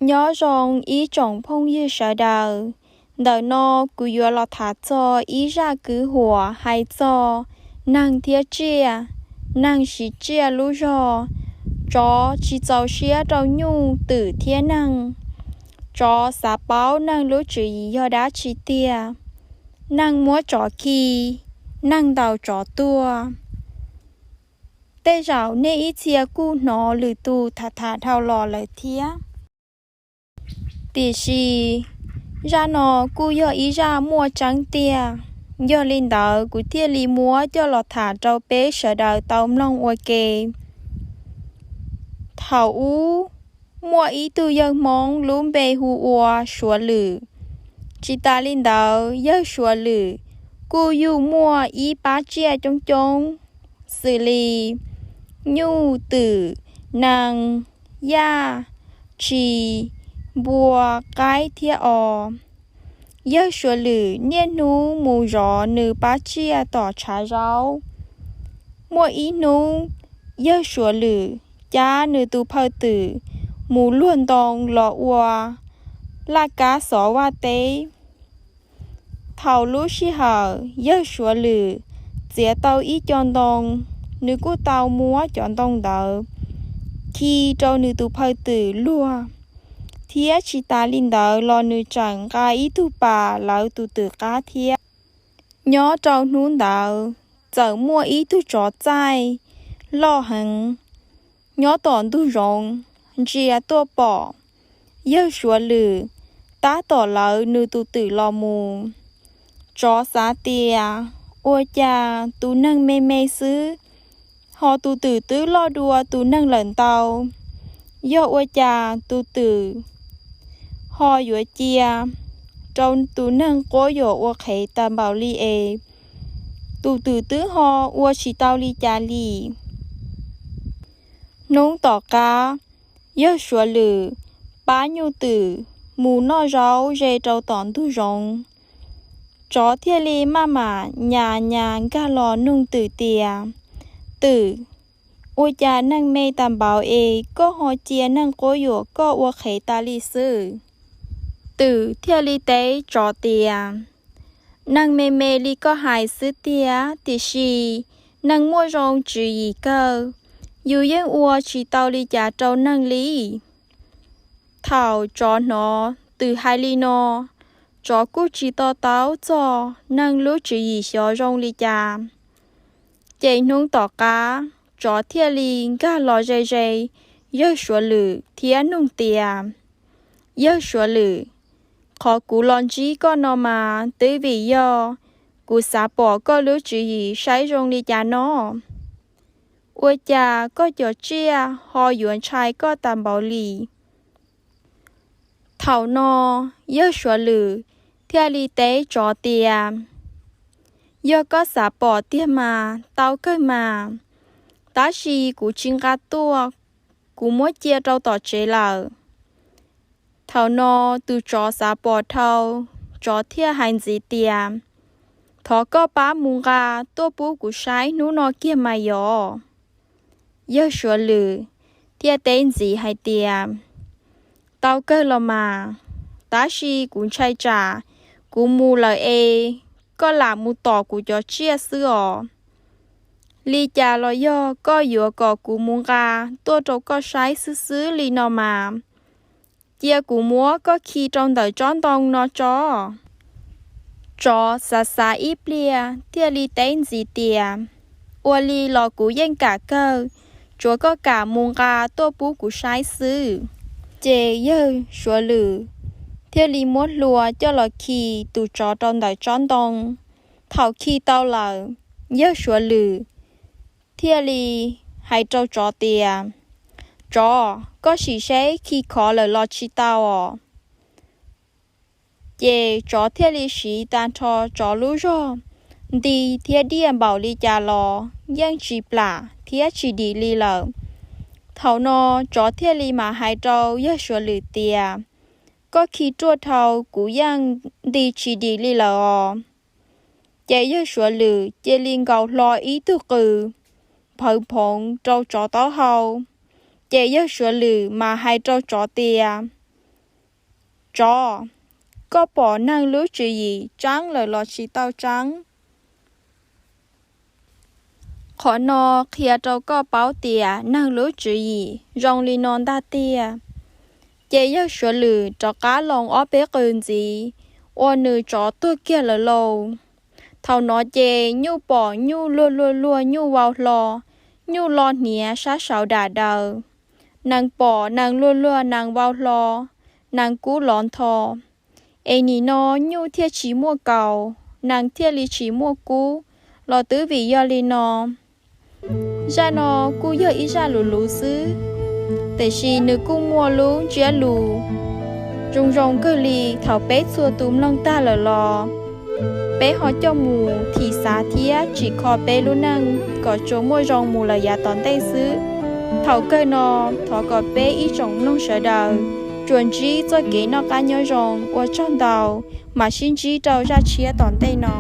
Nyob zoo ib tsoom phooj ywg sawv daws, ntawm no kuv yuav los tham txog ib zaj kwv huam hais txog neeg thiab tsiaj. Neeg siv tsiaj lub zog, tsov tsis txaus siab rau nyuj twm thiab neeg. Tsov xav paub neeg lub tswv yim yog dab tsi tiag. Neeg muab tsov khi, neeg ntaus tsov tuag. Tej zaum nej ib txhia kuj hnov lwm tus tham tham dhau los lawm thiab. Tiam sis zaj no kuj yog ib zaj muaj tseeb tiag. Yog li ntawd kuv thiaj li muab coj los tham rau peb sawv daws tau mloog ua ke. Thaum ub, muaj ib tug yawg Hmoob lub npe hu ua Suav Lwm. Tsis tas li ntawd, yawg Suav Lwm kuj yug muaj ib pab tsiaj coob coob, xws li nyuj twm, nees, yaj, tshis, npua, qaib thiab os. Yawg Suav Lwm niaj hnub mus zov nws pab tsiaj tom tshav zaub. Muaj ib hnub, yawg Suav Lwm cab nws tus phawj twm mus luag ntoo los ua laj kab xov vaj teb. Thaum lub sij hawm yawg Suav Lwm txiav tau ib co ntoo, nws kuj tau muab cov ntoo ntawd khi rau nws tus phawj twm luag, thiab tsis tas li ntawd los nws tseem nqa ib tug pas lawv tus twm qab thiab. Nyob rau hnub ntawd, txawm muaj ib tug tsov txaij loj heev nyob tom ntug zoov ntsia tuaj pom yawg Suav Lwm tab tom lawv nws tus twm los mus. Tsov xav tias, ua cas tus neeg me me xwb, ho tus twm twb loj dua tus neeg lawm ntau. Yog ua cas tus twm ho yuav cia rau tus neeg quab yuam ua qhev tas npaum li es, tus twm twb ho ua tsis tau li cas li. Hnub tom qab, yawg Suav Lwm pab nyuj twm mus noj zaub ze rau tom ntug zoov. Tsov thiaj li maj mam nyas nyas nkag los nug twm tias, twm, ua cas neeg me tas npaum es koj ho cia neeg quab yuam koj ua qhev tas li xwb? Twm thiaj li teb tsov tias, neeg me me li koj hais xwb tiag, tiam sis neeg muaj zoo tswv yim kawg, yus yeej ua tsis tau li cas rau neeg li. Thaum tsov hnov twm hais li no, tsov kuj tsis to taub txog neeg lub tswv yim xyov zoo li cas. Ces hnub tom qab, tsov thiaj li nkag los ze ze yawg Suav Lwm thiab nug tias, yawg Suav Lwm, qhov kuv los ntsib koj no mas twb vim yog kuv xav pom koj lub tswv yim saib zoo li cas no. Ua cas koj cov tsiaj ho yuav ntshai koj tas npaum li? Thaum no, yawg Suav Lwm thiaj li teb tsov tias, yog koj xav pom tiag mas tau kawg mas, tab sis kuv tsis nqa tuaj, kuv muab cia rau tom tsev lawm. Thaum no tus tsov xav pom dhau, tsov thiaj hais ntxiv tias, thov koj pab mus nqa tuaj pub kuv saib hnub no kiag mas yog. Yawg Suav Lwm thiaj teb ntxiv hais tias, tau kawg los mas, tab sis kuv ntshai tsam kuv mus lawm es koj lam mus tom kuv cov tsiaj xwb os. Li cas los yog koj yuav kom kuv mus nqa tuaj rau koj saib xwb xwb li no mas, cia kuv muab koj khi rau ntawm tsob ntoo no tso. Tsov xav xav ib pliag thiaj li teb ntxiv tias, ua li los kuv yeej kam kawg, tsuav koj kam mus nqa tuaj pub kuv saib xwb. Ces yawg Suav Lwm thiaj li muab hlua coj los khi tus tsov rau ntawm tsob ntoo. Thaum khi tau lawm, yawg Suav Lwm thiaj li hais rau tsov tias, tsov, koj sim seb khi khov lawm los tsis tau os. Ces tsov thiaj li siv tag nrho tsov lub zog, nti thiab diaj npaum li cas los yeej tsis plam thiab tsis dim li lawm. Thaum no, tsov thiaj li mam hais rau yawg Suav Lwm tias, koj khi ruaj dhau, kuv yeej nti tsis dim li lawm os. Ces yawg Suav Lwm cia li nkaus hlo ib tug qws nphawv phoov rau tsov taub hau. Ces yawg Suav Lwm mas hais rau tsov tias, Tsov, koj pom neeg lub tswv yim tseeb lawm los tsis tau tseeb? Qhov no qhia rau koj paub tias neeg lub tswv yim zoo li no ntag tiag. Ces yawg Suav Lwm rov qab loo ob peb qws ntxiv, ua nws tsov tuag kiag lawm lauj. Thaum no ces nyuj pom nyuj luag luag luag nyuj vau hlo, nyuj lo hniav sab saud dam daws. Nees pom nees luag luag nees vau hlo, nees kub lov ntho. Es nim no nyuj thiaj tsis muaj kaus, nees thiaj li tsis muaj kub, los twb vim yog li no. Zaj no kuj yog ib zaj luv luv xwb, tiam sis nws kuj muaj lub ntsiab lus zoo zoo kawg li. Thaum peb txhua tus mloog tag lawm los peb ho coj mus thim xav thiab tsim kho peb lub neej kom tsuas muaj zoo mus lawm yav tom ntej xwb. Thaum kawg no, thov kom peb ib tsoom mloog sawv daws tsuas ntsib txoj kev noj qab nyob zoo. Ua tsaug ntau, mam sib ntsib rau zaj tshiab tom ntej no.